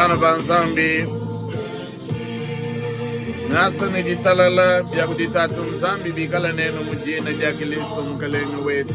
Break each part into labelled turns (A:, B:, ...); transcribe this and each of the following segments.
A: Bana ba Nzambi, ngasa ne ditalala bia kudi Tatu Nzambi bikala nenu mu dina dia Kilisto Mukelenge wetu.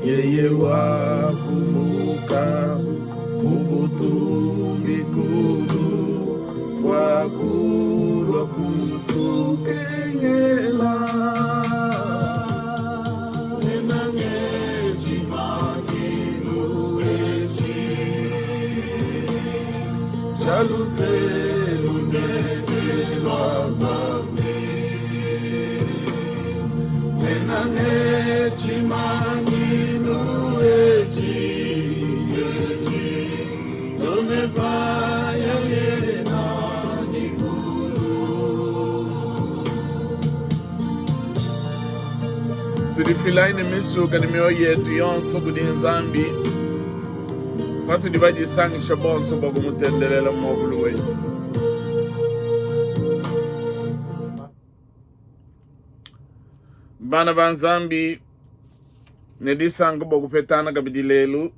A: Yeye wakumuka mu butumbi kulu bua kulua kutukengela. Tshia luse lunene lua Nzambi. Nena ne tshimanyinu etshi, etshi, tonepa ya yena dikulu. Tudifilayi ne misuka ne mioyo yetu yonso kudi Nzambi patudi badisangisha bonso bua kumutendelela mu muakulu wetu. Bana ba Nzambi, ne disanka bua kupetana kabidi lelu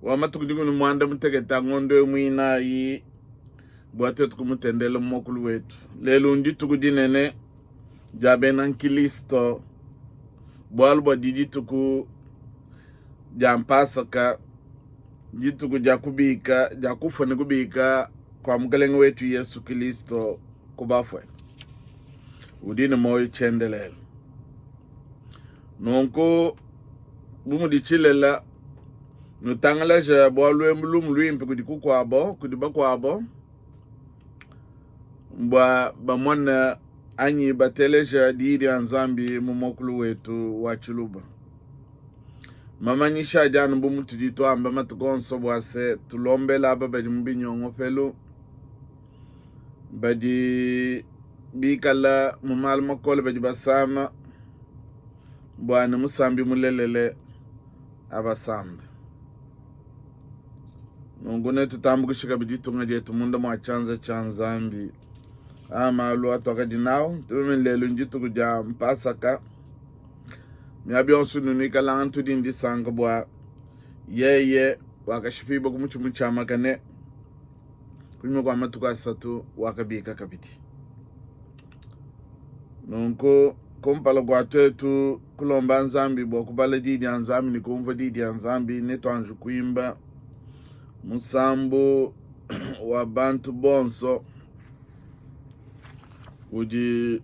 A: wa matuku dikumi ne muanda mutekete a ngondo eu muinayi bua tuetu kumutendelela mu muakulu wetu. Lelu ndituku dinene dia bena nkristo bualu bua di dituku dia Mpasaka, dituku dia kubika dia kufua ne kubika kua Mukelenge wetu Yesu Kristo ku bafue, udi ne muoyo tshiendelele. Nunku bu mudi tshilela, nutangalaje bualu ebu lumu luimpe kudi kukuabo, kudi bakuabo, bua bamone anyi bateleja diyi dia Nzambi mu muakulu wetu wa Tshiluba. Mamanyisha adi anu bu mutudi tuamba matuku onso bua se tulombele aba badi mu binyongopelu badi bikala mu malu makole badi basama bua ne musambi mulelele abasambe. Nunku netutambukishe kabidi ditunga dietu munda mua tshianza tshia Nzambi. Aa malu atuakadi nawu tumeme lelu ndituku dia Mpasaka. Miaba yonso nuikalanga tudi ndisanka bua yeye wakashipibua ku mutshi mutshiamakane kunyima kua matuku asatu wakabika kabidi. Nunku kumpala kua tuetu kulomba Nzambi bua kubala Diyi dia Nzambi ne kumvua Diyi dia Nzambi, netuanji kuimba musambu wa bantu bonso udi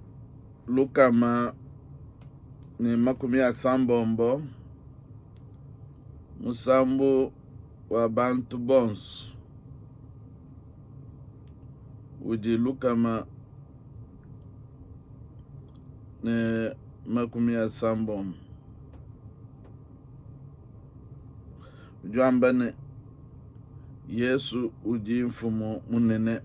A: 160, musambu wa bantu bonso udi 160 udi wamba ne, Yesu udi mfumu munene.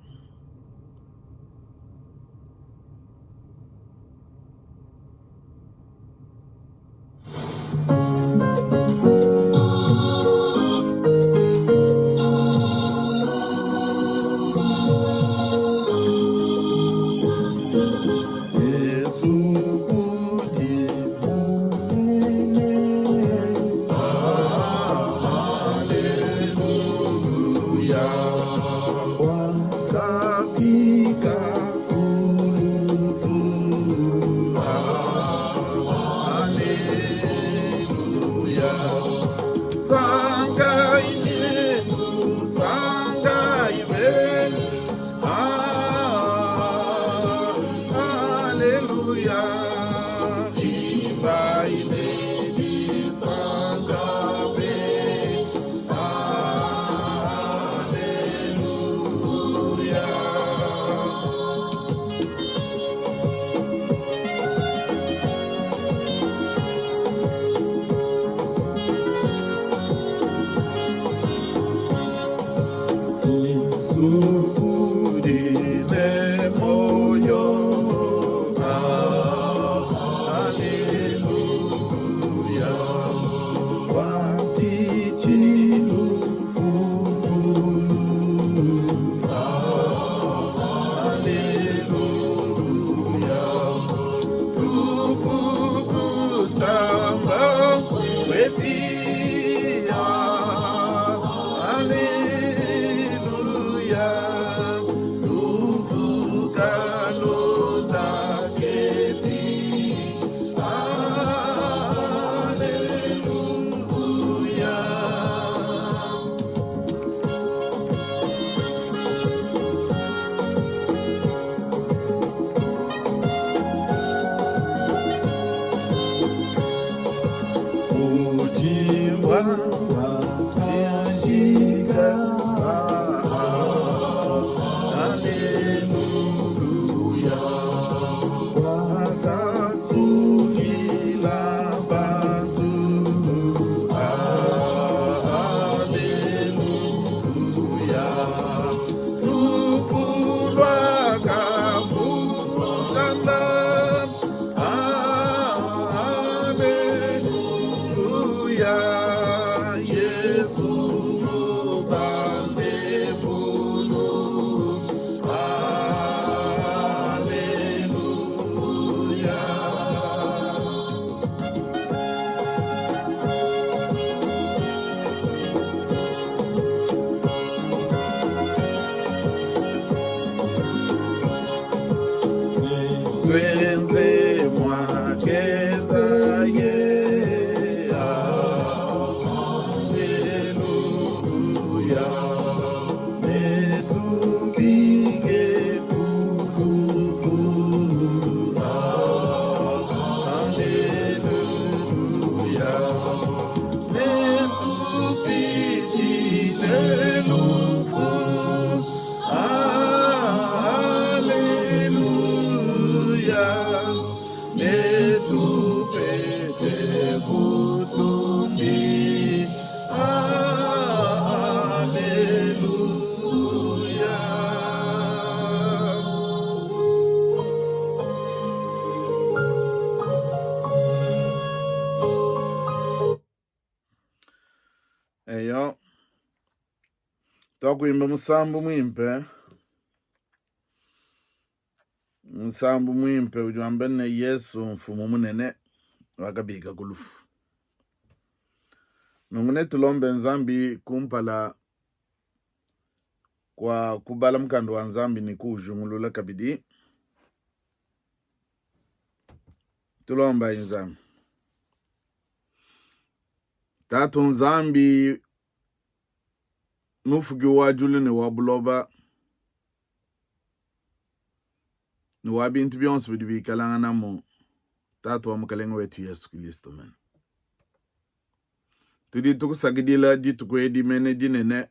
A: Eyo, tuakuimba musambu muimpe, musambu muimpe udi wamba ne, Yesu mfumu munene wakabika ku lufu. Nunku netulombe Nzambi kumpala kua kubala mukanda wa Nzambi ne kuujingulula kabidi. Tulombayi Nzambi. Tatu Nzambi, mufuki wa diulu ne wa buloba ne wa bintu bionso bidi bikalanganamu, Tatu wa Mukalenge wetu Yesu Kilisto mene, tudi tukusakidila dituku edi mene dinene,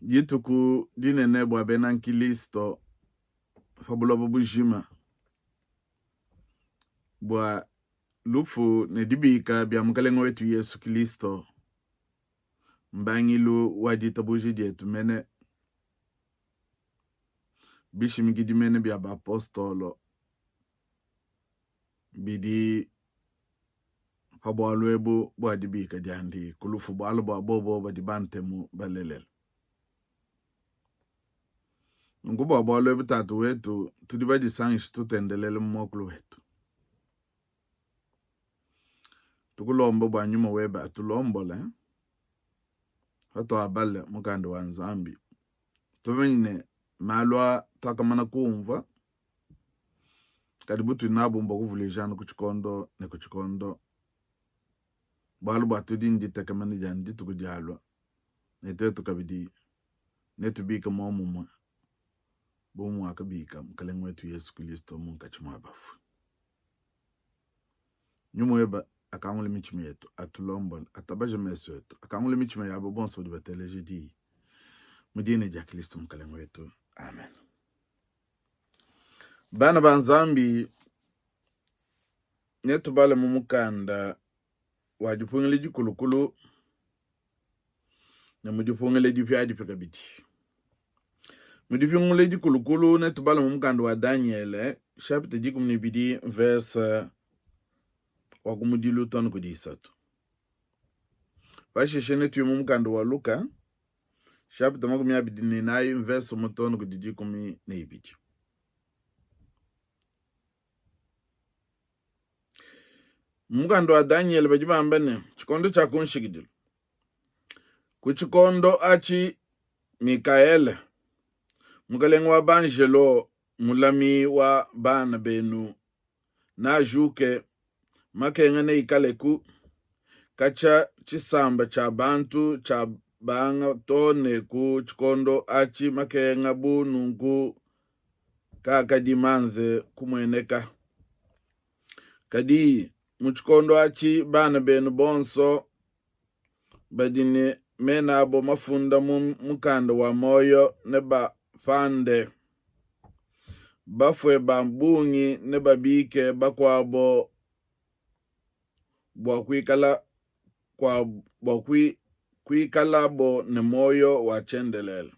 A: dituku dinene bua bena Nkilisto pa buloba bujima, bua lufu ne dibika bia Mukalenge wetu Yesu Kilisto, mbangilu wa ditabuja dietu mene, bishimikidi mene bia bapostolo bidi pa bualu ebu bua dibika diandi ku lufu, bualu bua bobo badi bantemu balelela. Nunku bua bualu ebu, Tatu wetu, tudi badisangishe tutendelele mu muakulu wetu. Tukulomba bua nyuma webe atulombole patuabale mukanda wa Nzambi, tumanye ne malu a tuakamana kuumvua, kadi butudi nabu mbua kuvuluija anu ku tshikondo ne ku tshikondo, bualu bua tudi ne ditekemena dia dituku dialua ne tuetu kabidi netubike muomumue bu muakabika Mukalenge wetu Yesu Kristo munkatshi mua bafue. Nyuma webe akangule mitshima yetu, atulombole, atabaje mesu etu, akangule mitshima yabo bonso badi bateleja diyi. Mu dina dia Kristo Mukalenge wetu. Amen. Bana ba Nzambi, netubale mu mukanda wa Dipungila Dikulukulu ne mu Dipungila Dipiadipia kabidi. Mu Dipungila Dikulukulu netubale mu mukanda wa Danyele chapitre 12 verse wa kumudilu too ne kudi isatu. Pashishe netuye mu mukanda wa Luka chapitre 24 verse umue too ne kudi 12. Mu mukanda wa Danyele badi bamba ne, tshikondo tshia ku nshikidilu. Ku tshikondo atshi Mikaele, mukalenge wa banjelo, mulami wa bana benu, najuke, makenga neikaleku, katshia tshisamba tshia bantu tshiabanga too ne ku tshikondo atshi makenga bu nunku kaakadi manze kumueneka. Kadi mu tshikondo atshi bana benu bonso badi ne mena abo mafunda mu mukanda wa muoyo nebapande. Bafue ba bungi nebabike bakuabo bua kuikala kua bua kuikalabo ne muoyo wa tshiendelele,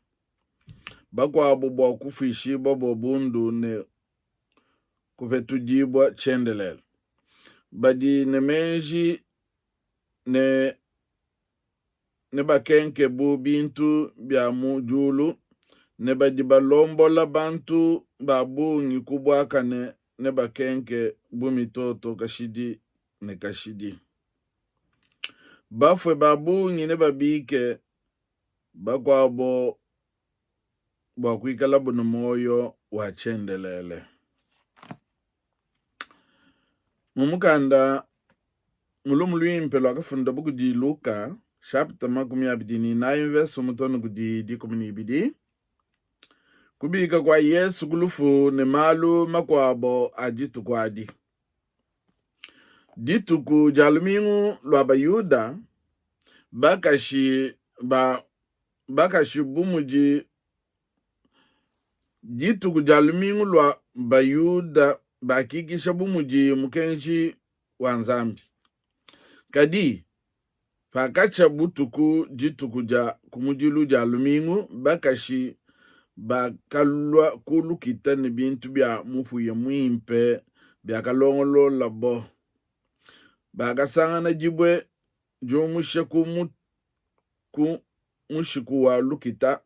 A: bakuabo bua kufuishibuabo bundu ne kupetudibua tshiendelele. Badi ne meji ne nebakenke bu bintu bia mu diulu, ne badi balombola bantu ba bungi ku buakane nebakenke bu mitoto kashidi ne kashidi. Bafue ba bungi nebabike, bakuabo bua kuikalabu ne muoyo wa tshiendelele. Mu mukanda mu lumu luimpe luakafundabu kudi Luka chapitre 24 verse umue too ne kudi 12, kubika kua Yesu ku lufu ne malu makuabo a dituku adi. Dituku dia lumingu lua Bayuda, bakashi ba bakashi bu mudi dituku dia lumingu lua Bayuda bakikisha bu mudi mukenji wa Nzambi. Kadi pakatshia butuku dituku dia kumudilu dia lumingu, bakashi bakalua ku lukita ne bintu bia mupuya muimpe biakalongololabo. Bakasangana dibue. diumusha ku mushiku wa lukita,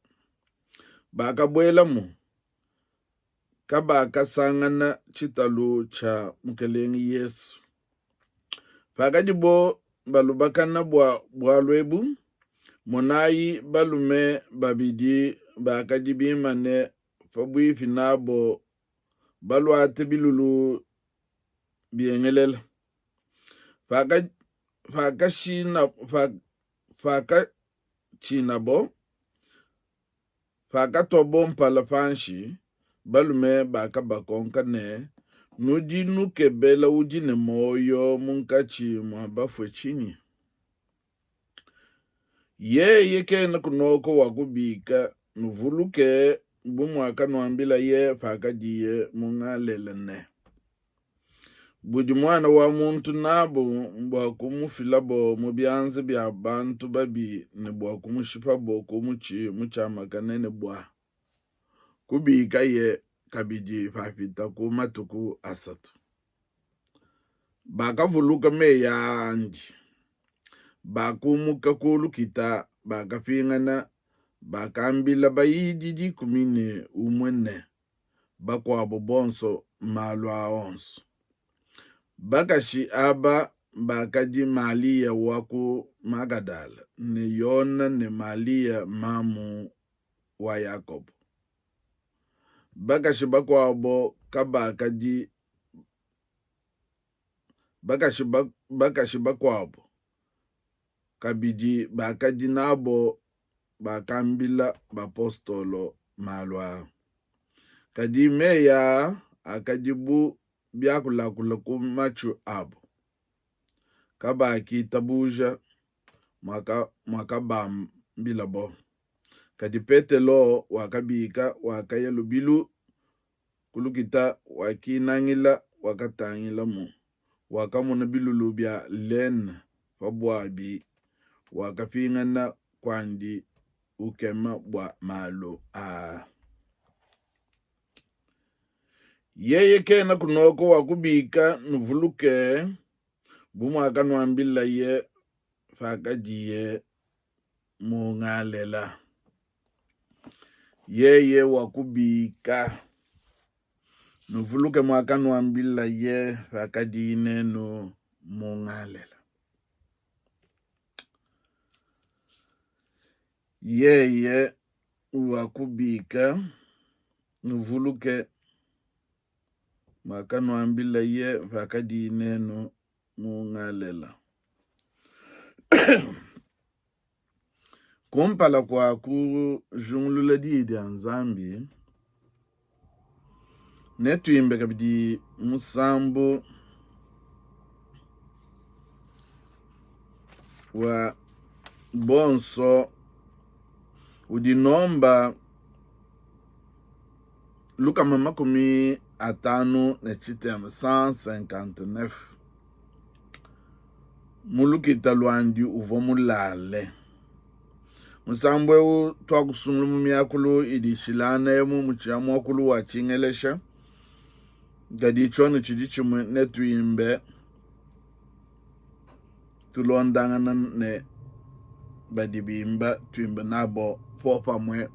A: bakabuelamu, kabakasangana tshitalu tshia Mukelenge Yesu. Pakadibo balubakana bua bualu ebu, monayi, balume babidi bakadi bimane pabuipi nabo baluate bilulu biengelela. Pakatshinabo, pakatuabo mpala panshi, balume bakabakonka ne, Nudi nukebela udi ne muoyo munkatshi mua bafue tshinyi? Yeye kena kunoko wakubika, nuvuluke bu muakanuambilaye pakadiye mu Galela ne, Budi Muana wa muntu nabu mbua kumufilabo mu bianza bia bantu babi ne bua kumushipabo ku mutshi mutshiamakane ne bua kubikaye kabidi papitaku matuku asatu. Bakavuluka meyi andi, bakumuka ku lukita, bakapingana, bakambila bayidi 11 ne bakuabo bonso malu aa onso. Bakashi aba bakadi Malia wa ku Magadala ne Yona ne Malia mamu wa Yakobo. Bakashi bakuabo kabakadi bakashi, bakashi bakuabo kabidi bakadi nabo bakambila bapostolo malu aa. Kadi meyi aa akadi bu biakulakula ku matshu abo, kabakitabuja muakabambilabo. Kadi Petelo wakabika, wakaya lubilu ku lukita, wakinangila, wakatangilamu, wakamona bilulu bia lene pa buabi, wakapingana kuandi ukema bua malu aa. Yeye kena kunoko wakubika, nuvuluke bu muakanuambilaye pakadiye mu Galela. Yeye wakubika, nuvuluke muakanuambilaye pakadiye nenu mu Galela. Yeye wakubika, nuvuluke muakanuambilaye pakadiye nenu mu Galela. Kumpala kua kujingulula Diyi dia Nzambi, netuimbe kabidi musambu wa bonso udi nomba 153, 159. Mu lukita luandi uvua mulale. Musambu eu tuakusungula mu miakulu idi ishilangana emu mu tshia muakulu wa tshingelesha, kadi tshiona tshidi tshimue. Netuimbe tulondangana ne badi bimba, tuimbe nabo popamue.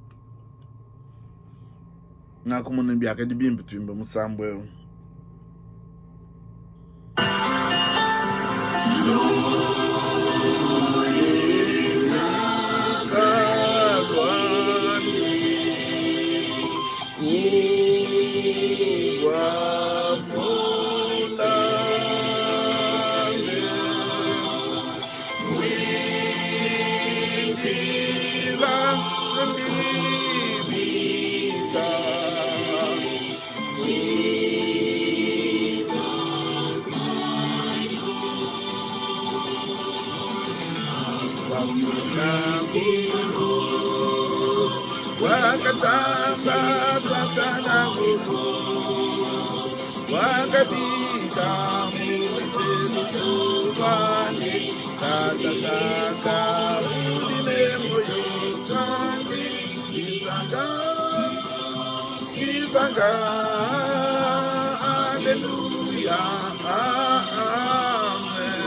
A: Ngakumona biakadi bimpe tuimbe musambu eu. Wakatamba Satana kutu wakabika mutelufulwane tatataka udi ne moyo kandi isanga isanga aleluya amen.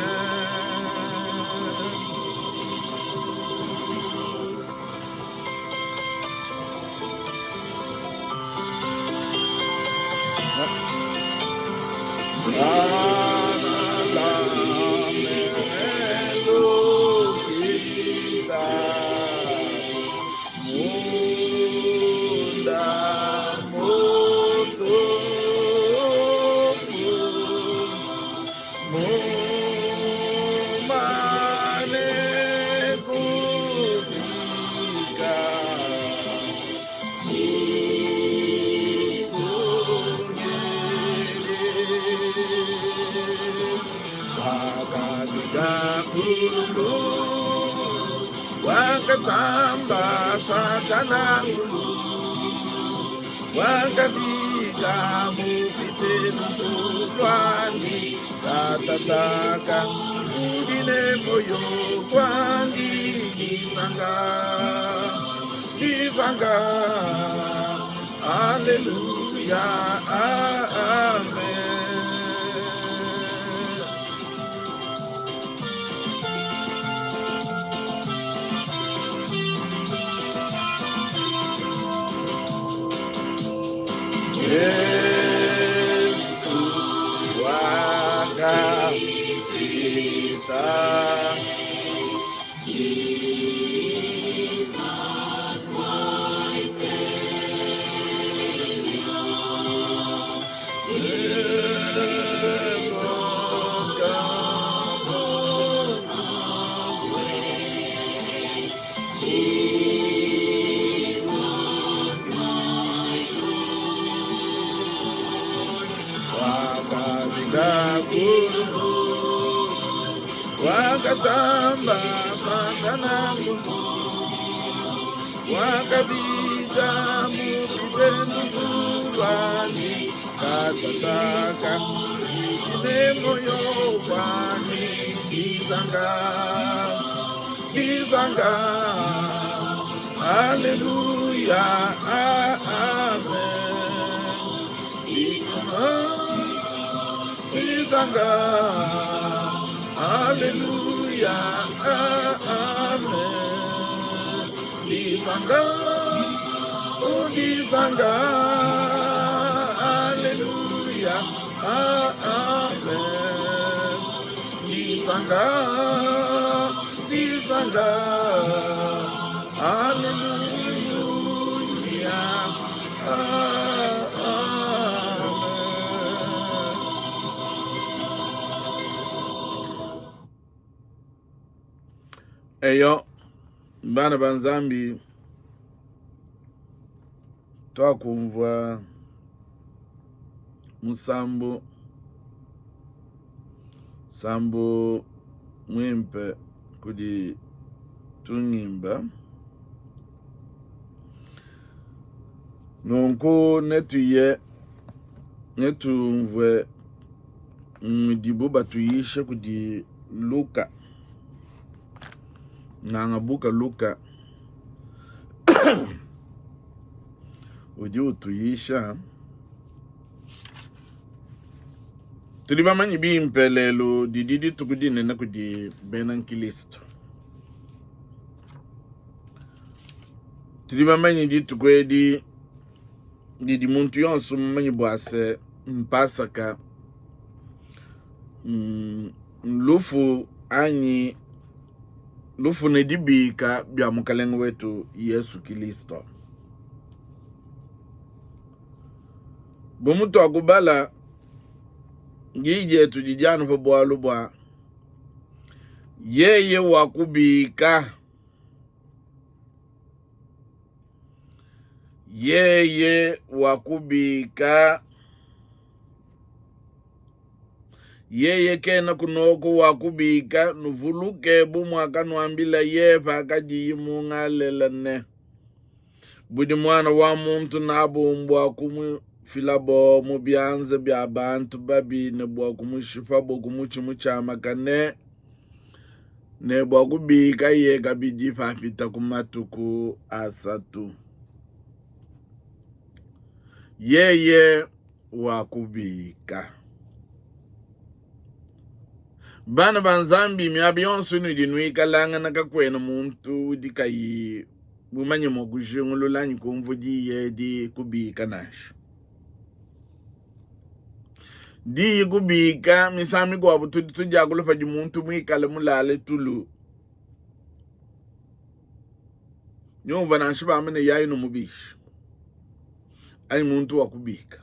A: Wakatamba Satana ngulu, wakabika mupite lufu luandi, katataka udi ne moyo kuandi disanka, disanka, aleluya, amen. Yesu wakapita. Wakatamba Satana wakabika mupite lufu katataka ine moyo wani disanga disanga haleluya amen disanga haleluya amen disanga Disanga, Alléluia, Amen. Disanga, disanga, Alléluia, Amen. Eyo, bana ba Nzambi Tuakumvua musambu sambu muimpe kudi tungimba nunku netuye netumvue mudibu batuyisha kudi Luka ngangabuka Luka udi utuyisha. Tudi bamanye bimpe lelu didi dituku dinene kudi bena nkristo. Tudi bamanye dituku edi didi muntu yonso mumanye bua se mpasaka lufu anyi lufu ne dibika bia Mukalenge wetu Yesu Kilisto. Bu mutuakubala diyi dietu didi anu pa bualu bua yeye wakubika yeye wakubika Yeye kena kunoko wakubika, nuvuluke bu muakanuambilaye pakadiyi mu Ngalela ne, Budi Muana wa muntu nabu mbua kumufilabo mu bianza bia bantu babi ne bua kumushipabo ku mutshi mutshiamakane ne bua kubikaye kabidi papita ku matuku asatu. Yeye wakubika. Bana ba Nzambi, miaba yonso inudi nuikalangana, kakuena muntu udi kayi mumanye mua kujingulula anyi kumvua diyi edi kubika nansha. Diyi kubika misangu mikuabu tudi tudiakula padi muntu muikale mulale tulu. Nyumva nansha bamba ne yayi numubishe anyi muntu wa kubika.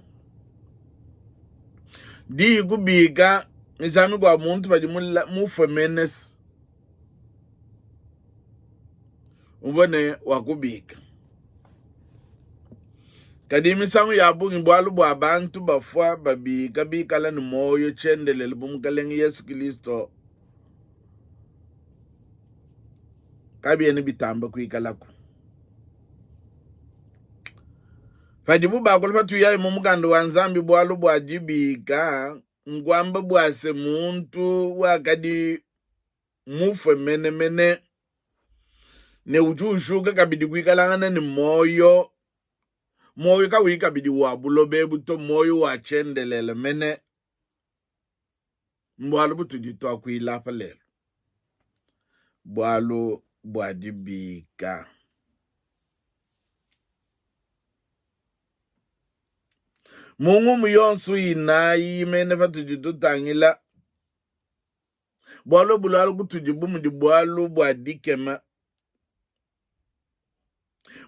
A: Diyi kubika misangu mikuabu muntu padi mufue mene umvua ne wakubika. Kadi misangu ya bungi bualu bua bantu bafua babika bikala ne muoyo tshiendelele bu Mukalenge Yesu Kristo. Kabiena bitamba kuikalaku. Padibu bakula patuyayi mu mukanda wa Nzambi bualu bua dibika, nkuamba bua se muntu wakadi mufue menemene ne udi ujuka kabidi kuikalangana ne muoyo, muoyo kauyi kabidi wa buloba ebu to, muoyo wa tshiendelele mene. Mbualu butudi tuakuila apa lelu, bualu bua dibika. Mu ngumu yonso inayi mene patudi tutangila bualu ebu lualu kutudi bu mudi bualu bua dikema,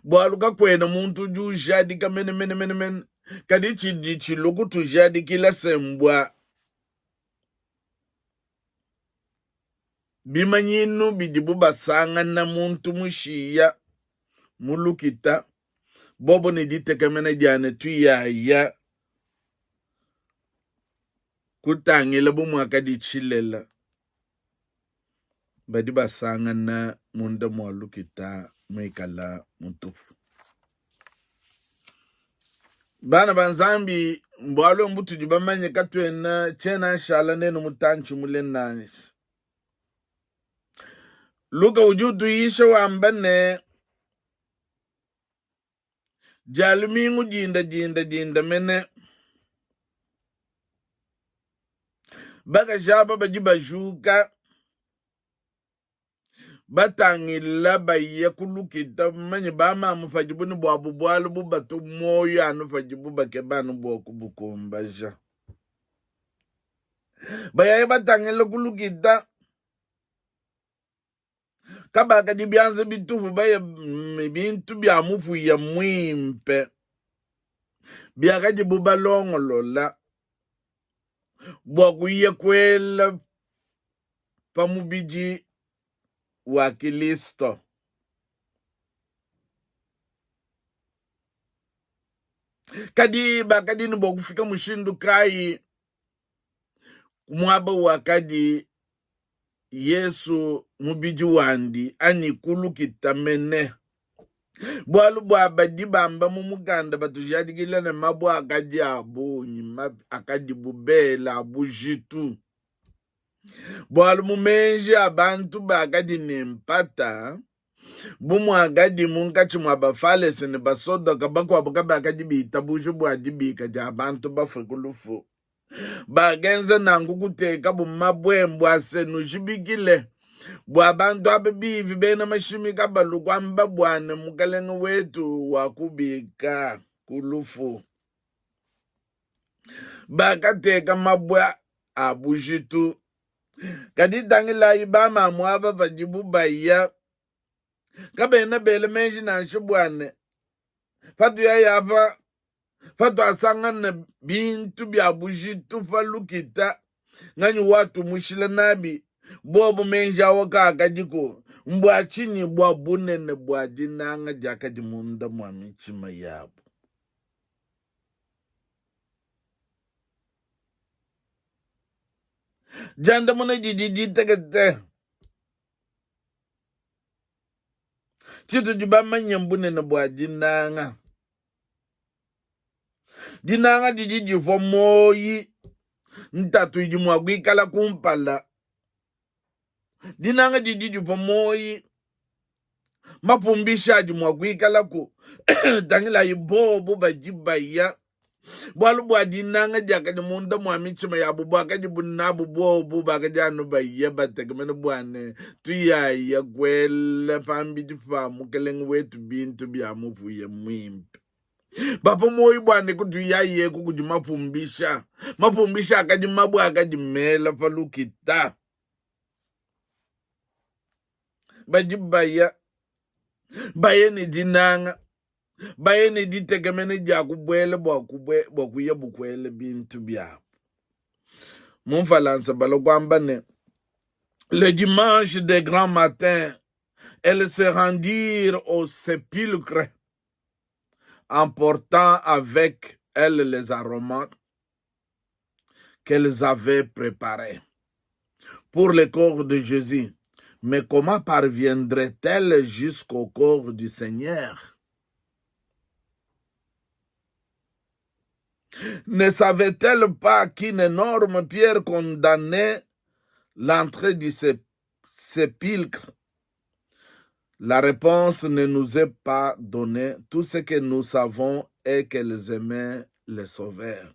A: bualu kakuena muntu udi ujadika menemene menemene, kadi tshidi tshilua kutujadikila se mbua bimanyinu bidibu basangana muntu mushiya mu lukita, bobo ne ditekemena dia ne tuyaya kutangila bu muakadi tshilela, badi basangana munda mua lukita muikala mutupu. Bana ba Nzambi, mbualu mbutudi bamanye, katuena tshiena nshala nenu mutantshi mule nansha. Luka udi utuyisha wamba ne, Dia lumingu dinda dinda dinda mene, bakaji aba badi bajuka batangila baya ku lukita manye bamamu padibu ne buabu bualu bubatu muoyo anu padibu bakeba anu bua kubukumbaja. Bayaya batangila ku lukita kabakadi bianza bitupu baya bintu bia mupuya muimpe biakadibu balongolola bua kuya kuela pa mubidi wa Kilisto. Kadi bakadi ne bua kufika mushindu kayi ku muaba wakadi Yesu mubidi wandi anyi ku lukita mene? Bualu bua badi bamba mu mukanda batujadikila ne mabue akadi a bungi akadibu bela a bujitu. Bualu mu meji a bantu bakadi ne mpata, bu muakadi munkatshi mua Bafalese ne Basodoka bakuabo kabakadi bitabuje bua dibika dia bantu bafue ku lufu. Bakenza nanku kutekabu mabue bua se nujibikile bua bantu aba bivi bena mashimi kabalu kuamba bua ne Mukalenge wetu wakubika ku lufu. Bakateka mabue a bujitu. Kadi tangilayi bamamu aba padibu baya, kabena bela meji nansha bua ne, patuyaya apa, patuasangana bintu bia bujitu pa lukita, nganyi watumushila nabi? Bobu meji awa kaakadiku. Mbua tshinyi? Bua bunene bua dinanga diakadi munda mua mitshima yabu. Diandamuna didi ditekete. Tshitudi bamanye mbunene bua dinanga. Dinanga didi dipua muoyi ntatu idi mua kuikala kumpala. Dinanga didi dipua muoyi mapumbisha adi mua kuikalaku. Tangilayi bobu badi baya bualu bua dinanga diakadi munda mua mitshima yabu buakadibu nabu buobu bakadi anu baya batekemene bua ne tuyaya kuela pambidi pa mukelenge wetu bintu bia mupuya muimpe bapa muoyo bua ne kutuyayeku kudi mapumbisha mapumbisha akadi mabue akadi mela pa lukita badi baya baye ne dinanga baye ne ditekemena dia kubuela bua bua kuya bukuela bintu biabu. Mu Mfalansa balua kuamba ne, le dimanche de grand matin, elles se rendirent au sépulcre emportant avec elles les aromates qu'elles avaient préparés pour le corps de Jésus. Mais comment parviendrait-elle jusqu'au corps du Seigneur? Ne savait-elle pas qu'une énorme pierre condamnait l'entrée du sépulcre? La réponse ne nous est pas donnée. Tout ce que nous savons est qu'elles aimaient le Sauveur.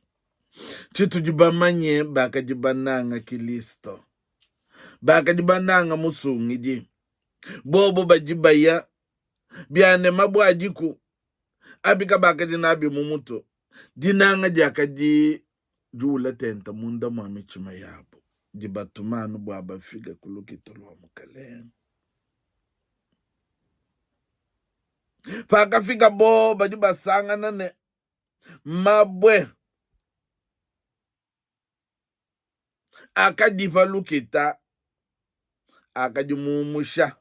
A: Tshitudi bamanye, bakadi bananga Kilisto, bakadi bananga Musungidi. Bobo badi baya bia ne mabue adiku, abi kabakadi nabi mu mutu. Dinanga diakadi diula tente munda mua mitshima yabo, dibatuma anu bua bafike ku lukita lua Mukelenge. Pakafikabo, badi basangana ne mabue akadi pa lukita akadi mumusha.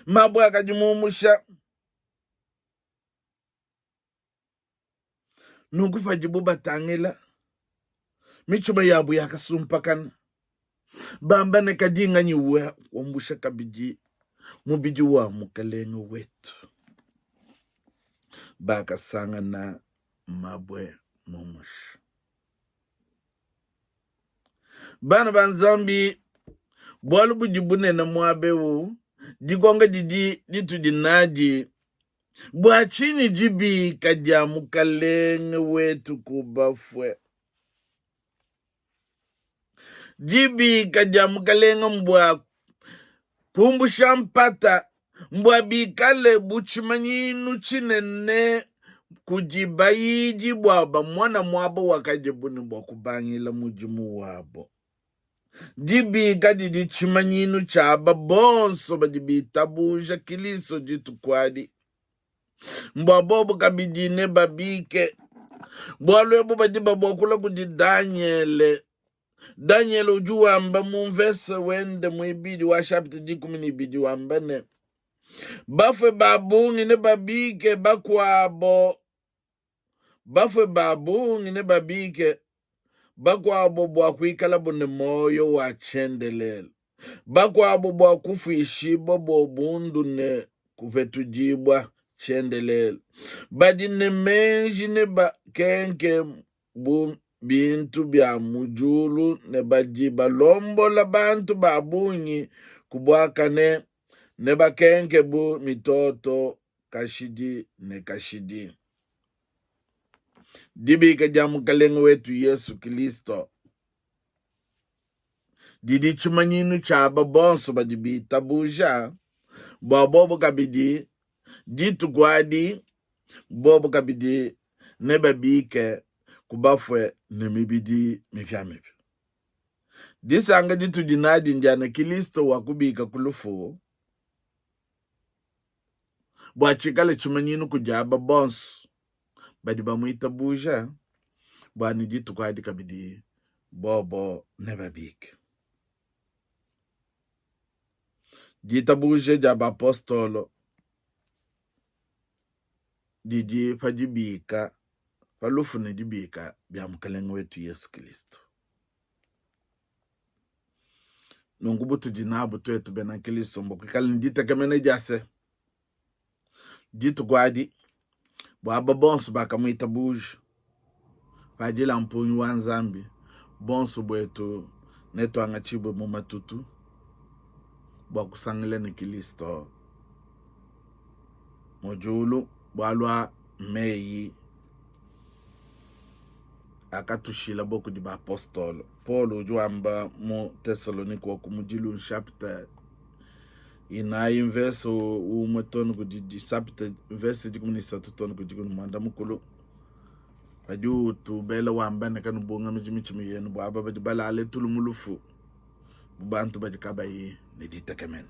A: Mabue akadi mumusha. Nunku padibu batangila, mitshima yabu yakasumpakana, bamba ne, Kadi nganyi wambusha kabidi mubidi wa Mukalenge wetu? Bakasangana mabue mumusha. Bana ba Nzambi, bualu budi bunene muaba eu, dikonka didi ditudi nadi Bua tshinyi dibika dia Mukalenge wetu ku bafue? Dibika dia Mukalenge mbua kumbusha mpata, mbua bikale bu tshimanyinu tshinene kudi bayidi bua bamona muaba wakadibu ne bua kubangila mudimu wabo. Dibika didi tshimanyinu tshia aba bonso badi bitabuja Kristo dituku adi, mbua bobo kabidi nebabike. Bualu ebu badi babuakula kudi Danyele. Danyele udi wamba mu mvese wende muibidi wa shapita 12 wamba ne, bafue ba bungi nebabike bakuabo Bafue ba bungi nebabike, bakuabo bua kuikalabo ne muoyo wa tshiendelele, bakuabo bua kufuishibua bundu ne kupetudibua tshiendelele. Badi ne meji nebakenke bu bintu bia mu diulu ne badi balombola bantu ba bungi ku buakane nebakenke bu mitoto kashidi ne kashidi. Dibika dia Mukalenge wetu Yesu Kristo didi tshimanyinu tshia aba bonso badi bitabuja bua bobo kabidi dituku adi bobo kabidi nebabike ku bafue ne mibidi mipiamipia. Disanka ditudi nadi ndia ne Kristo wakubika ku lufu bua tshikale tshimanyinu kudi aba bonso badi bamuitabuja, bua ne dituku adi kabidi bobo nebabike. Ditabuja dia bapostolo didi pa dibika pa lufu ne dibika bia Mukalenge wetu Yesu Kristo. Nunku butudi nabu tuetu bena Kristo mbua kuikala ne ditekemena dia se, dituku adi bua aba bonso bakamuitabuja padila mpungi wa Nzambi, bonso buetu netuangatshibue mu matutu bua kusangila ne Kristo mu diulu, bualu a meyi akatushilabo kudi bapostolo. Paulo udi wamba mu Tesalonike wa kumudilu nshapita inayi mvese umue too kudi disapita mvese 13 too kudi 14 padi utubela wamba ne kanubungamiji mitshima yenu bua aba badi balale tulu mu lufu bu bantu badi kabayi ne ditekemena.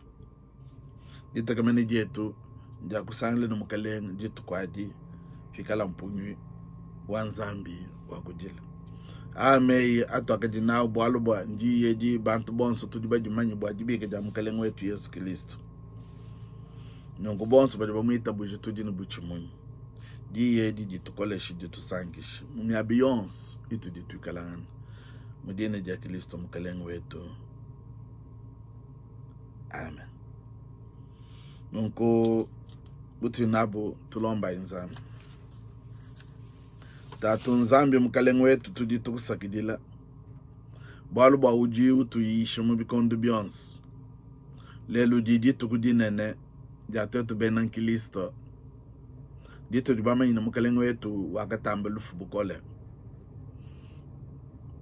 A: Ditekemena dietu ndia kusangila ne Mukalenge dituku adi pikala mpungi wa Nzambi wa kudila. Aa meyi atuakadi nawu bualu bua ndiyi edi bantu bonso tudi badimanye bua dibika dia Mukalenge wetu Yesu Kilisto. Nunku bonso badi bamuitabuja tudi ne butshimunyi. Diyi edi ditukoleshe, ditusankishe mu miaba yonso itudi tuikalangana. Mu dina dia Kilisto Mukelenge wetu. Amen. Nunku butudi nabu tulombayi Nzambi. Tatu Nzambi Mukelenge wetu, tudi tukusakidila bualu bua udi utuyisha mu bikondo bionso. Lelu didi dituku dinene dia tuetu bena Nkristo ditudi bamanye ne Mukelenge wetu wakatamba lufu bukole.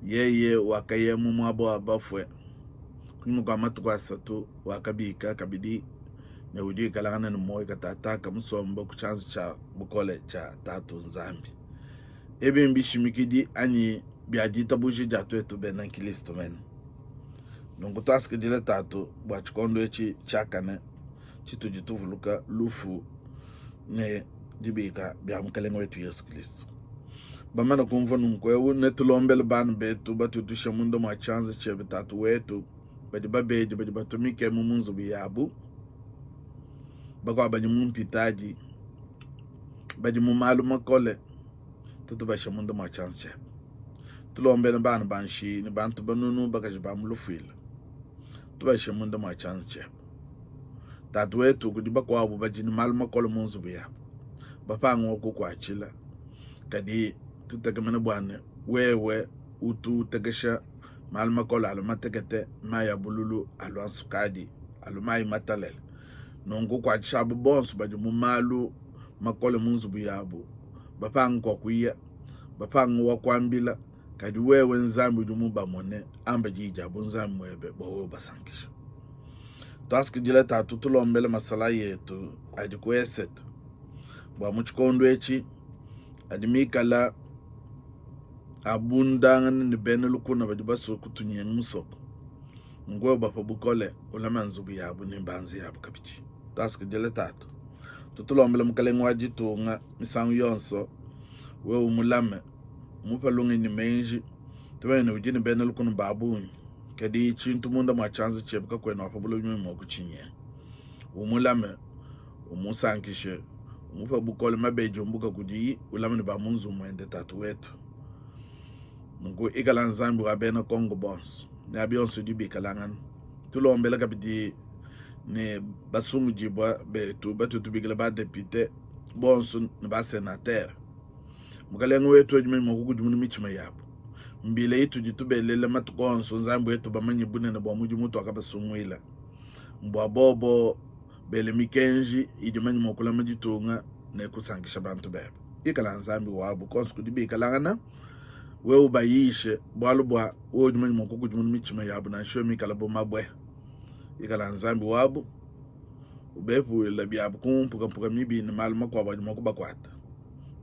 A: Yeye wakaya mu muaba wa bafue kunyima kua matuku asatu, wakabika kabidi ne udi wikalangana ne muoyo katataka musomba ku tshianza tshia bukole tshia Tatu Nzambi. Ebi mbishimikidi anyi bia ditabuja dia tuetu bena Nkristo mene. Nunku tuasakidila Tatu bua tshikondo etshi tshiakane tshitudi tuvuluka lufu ne dibika bia Mukelenge wetu Yesu Kristo. Bamane kumvua nunku eu, netulombele bana betu batutusha munda mua tshianza tshiebe Tatu wetu, badi babedi, badi batumike mu nzubu yabu, bakuabu badi mu mpitadi, badi mu malu makole, tutubashe munda mua tshianza tshiebe. Tulombele bana ba nshiyi ne bantu banunu, bakaji ba mu lufuila, tubashe munda mua tshianza tshiebe. Tatu wetu, kudi bakuabu badi ne malu makole mu nzubu yabu, bapanga wa kukuatshila, kadi tutekemene bua ne wewe utu utekesha malu makole alua matekete, mayi a bululu alua nsukadi, alua mayi matalele. Nunku kuatshisha aba bonso badi mu malu makole mu nzubu yabu, bapanga kua kuya, bapanga wa kuambila, kadi wewe Nzambi udi mubamone, amba diyi dia bunzambi muebe bua wewe ubasankishe. Tuasakidila Tatu, tulombele masalayi etu adi ku esete bua mu tshikondo etshi adi mikala abundangana ne bena lukuna badi basue kutunyenga musoko. Nunku wewe ubapa bukole, ulama nzubu yabu ne mbanza yabu kabidi. Tuasakidila Tatu, tutulombele mukalenge wa ditunga misangu yonso, wewe umulame, umupe lungenyi ne meji. Tumanye ne udi ne bena lukuna ba bungi, kadi tshintu munda mua tshianza tshiebe kakuena wa pa buloba mua kutshinyenga. Umulame, umusankishe, umupe bukole, mabedi umbuka kudiyi, ulame ne ba mu nzubu muende Tatu wetu. Nunku ikala Nzambi wa bena Kongo bonso ne abi yonso idi bikalangana. Tulombele kabidi ne basungudibua betu batu tubikila ba depute bonso ne ba senateur. Mukalenge wetu udi mua kukudimuna mitshima yabu. Mbila itudi tubelela matuku onso Nzambi wetu bamanye bunene bua mudimu tuakabasunguila. Mbua bobo bele mikenji idi manye mua kulama ditunga ne kusankisha bantu bebe. Ikala Nzambi wabu konso kudi bikalangana, wewe ubayishe, bualu bua wewe udi manye mua kukudimuna mitshima yabu nansha yoyo mikale bu mabue. Ikala Nzambi wabu, ubepuila biabu ku mpukampuka mibi ne malu makuabu adi mua kubakuata.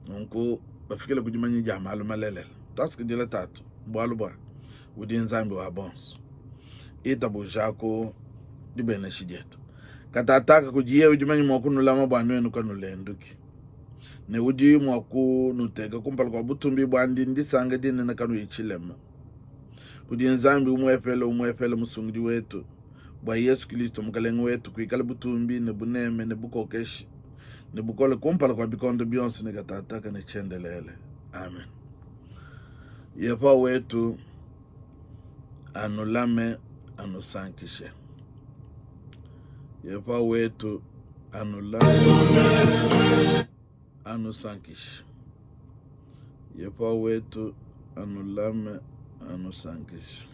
A: Nunku bafikile ku dimanya dia malu malelela. Tuasakidila Tatu, bualu bua udi Nzambi wa bonso. Itabujaku dibenesha dietu. Katataka kudiye udi manye mua kunulama bua nuenu kanulenduki, ne udi mua kunuteka kumpala kua butumbi buandi ndisanka dinene kanuyi tshilema. Kudi Nzambi umuepele umuepele Musungidi wetu, bua Yesu Kilisto Mukelenge wetu, kuikale butumbi ne buneme ne bukokeshi ne bukole kumpala kua bikondo bionso ne katataka ne tshiendelele. Amen. Yehowa wetu anulame, anusankishe. Yehowa wetu anulame, anusankishe. Yehowa wetu anulame, anusankishe.